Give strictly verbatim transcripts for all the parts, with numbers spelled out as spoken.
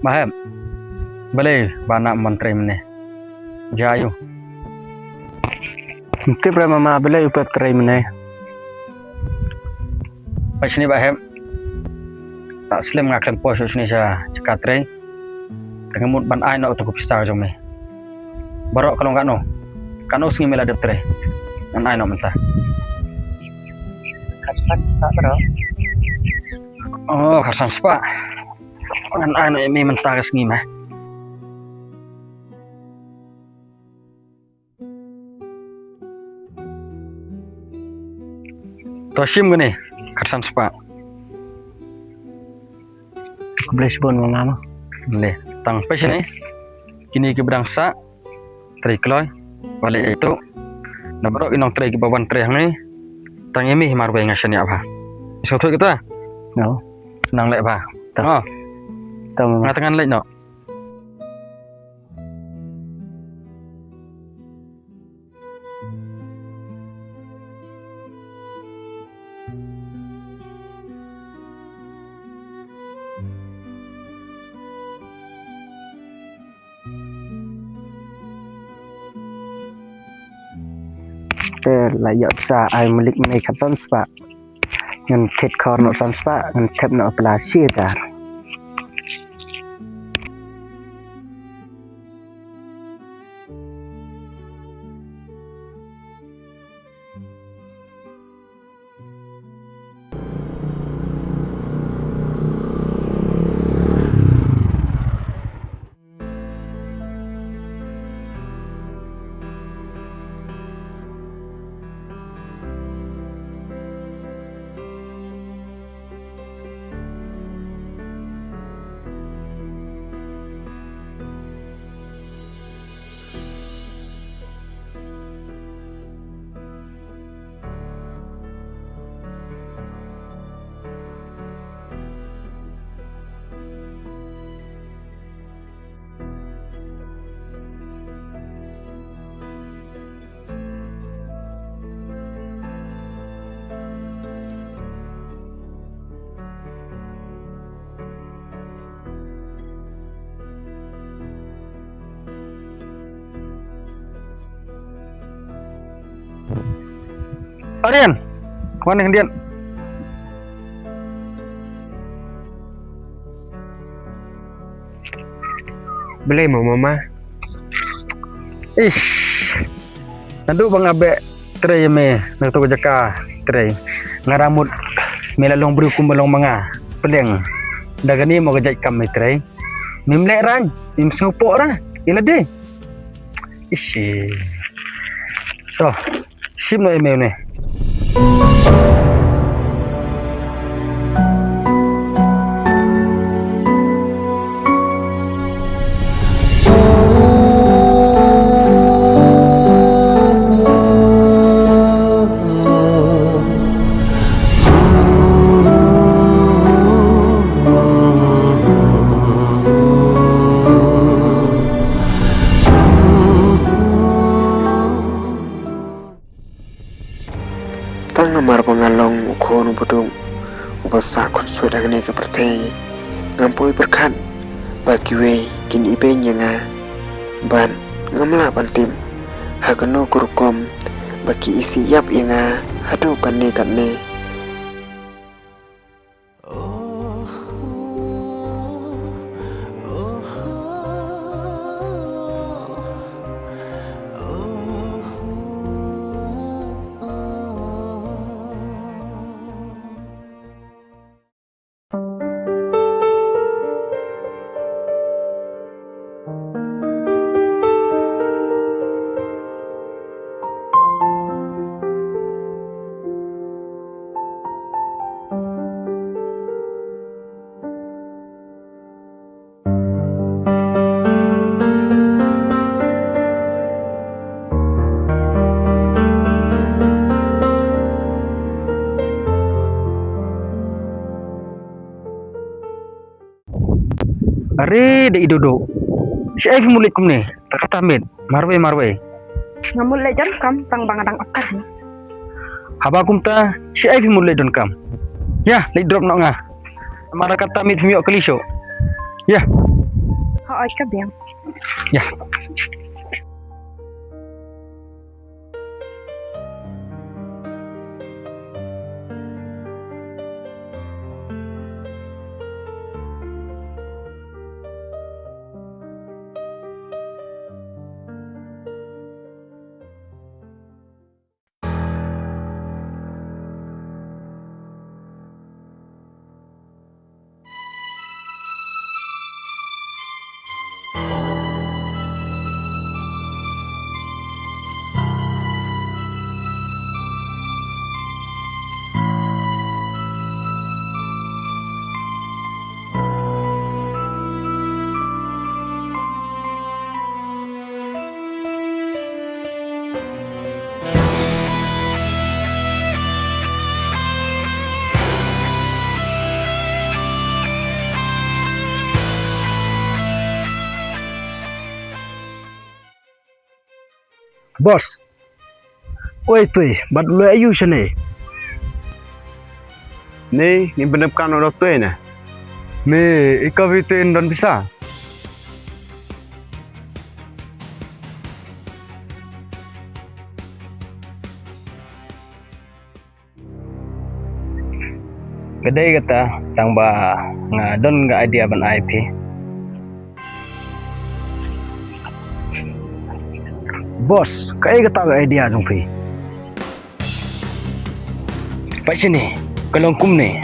Pahep. Balei ba na mon trei mynne? Jayu. Tip re mama balei u pep trei mynne. Peit shini Pahep. Ta slem nga khlem poi shuh shini sha jaka trei. Te nga mut ban ai noh uto u pisa jong me. Baroh ka long katno? Katno sngi me la dep trei? Ngan ai noh mynta. Khatsan spah baroh. Oh, khatsan spah. Ngan ai noh ïa me mynta ka sngi ma. To shim kane, khatsan spah. Khublei shibun mama. Leh, tang peit shane. Kine kiba dang sah, trei kloi, wat leh ïa ito. Na baroh ki nongtrei kiba wan trei hangne. Tang ïa me marwei nga shaniah bha. Sngewthuh kita? Ngan nang leh bha. To. Oh. To mama. Nga te ngan leit noh. Te la ïoh pisa ai malik mynne khatsan spah. Ngan thied khor noh san spah, ngan thep noh pla shi hajar. Aryan, wan nang dian. Balei mo mama? Ish. Naduh ba nga beh trei ïa me na kato ka jaka trei, nga da mut me la long briew kumba long ma nga. Pdeng da kane mo ka jait kam me trei. Mem lehraiñ, mem sngewpoh ra ïa lade. Ish. To, shim noh ïa me une. Tang namar ba nga long u khun uba duk, uba sah khunswet hangne ka pyrthei, ngam poi pyrkhat ba kiwei kin ibeiñ ïa nga. Bad ngam lah ban tip ha kano ka rukom ba ki isih ïap ïa nga haduh katne katne. Are da i Dodo. Shaei phi mut leit kumne? Ka kata miet marwei marwei. Nga mut leit donkam tang ba nga dang okar. Haba kumta shaei phi mut leit donkam? Ïa, leit drop noh nga. Namar kata miet phim ïoh kali shuh. Ïa. Oi ka biang. Ïa. Boss. Oi tui, bad loi ayu shane. Ni, ni benep kan ora tui na. Ni, ika bi tui don bisa. Ka dei kata tang ba nga don ka idea ban ai phi. Boss, kaei kata ka idea jong phi? Peit shane, ka long kumne.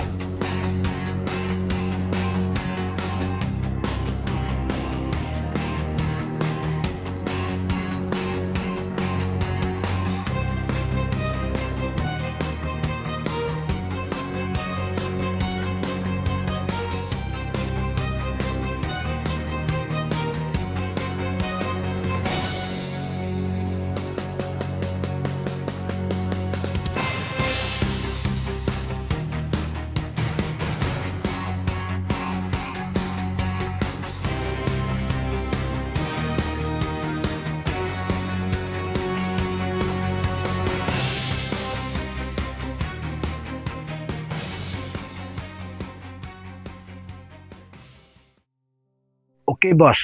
Okay, boss.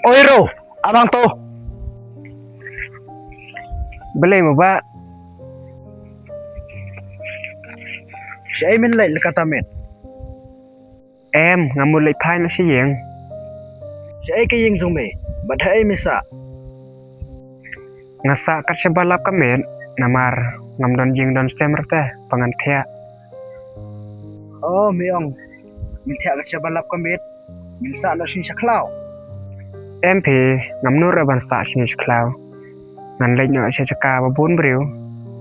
Oi Ro, abang to. Balei mo ba? Shaei men leit lyngkata met? Em, nga mut leit phai na sha ïing. Shaei ka ïing jong me? Bad haei me sah? Nga sah kat shaba lap ka met, namar ngam don ïing don sem rta ba ngan thiah. Oh, me ong, men thiah kat shaba lap ka met, men sah noh shane sha khlaw? Em phi, ngam nud re ban sah shane sha khlaw. Ngan leit noh sha jaka ba bun briew,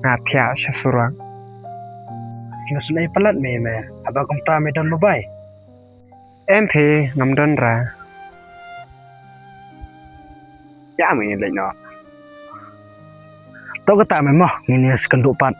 nga thiah sha surok. Nga sngewsynei palat me me, haba kumta me don mobile? Em phi, ngam don ra. Ïa me leit noh. To kata me mo, ngin ïa sngewthuh pat.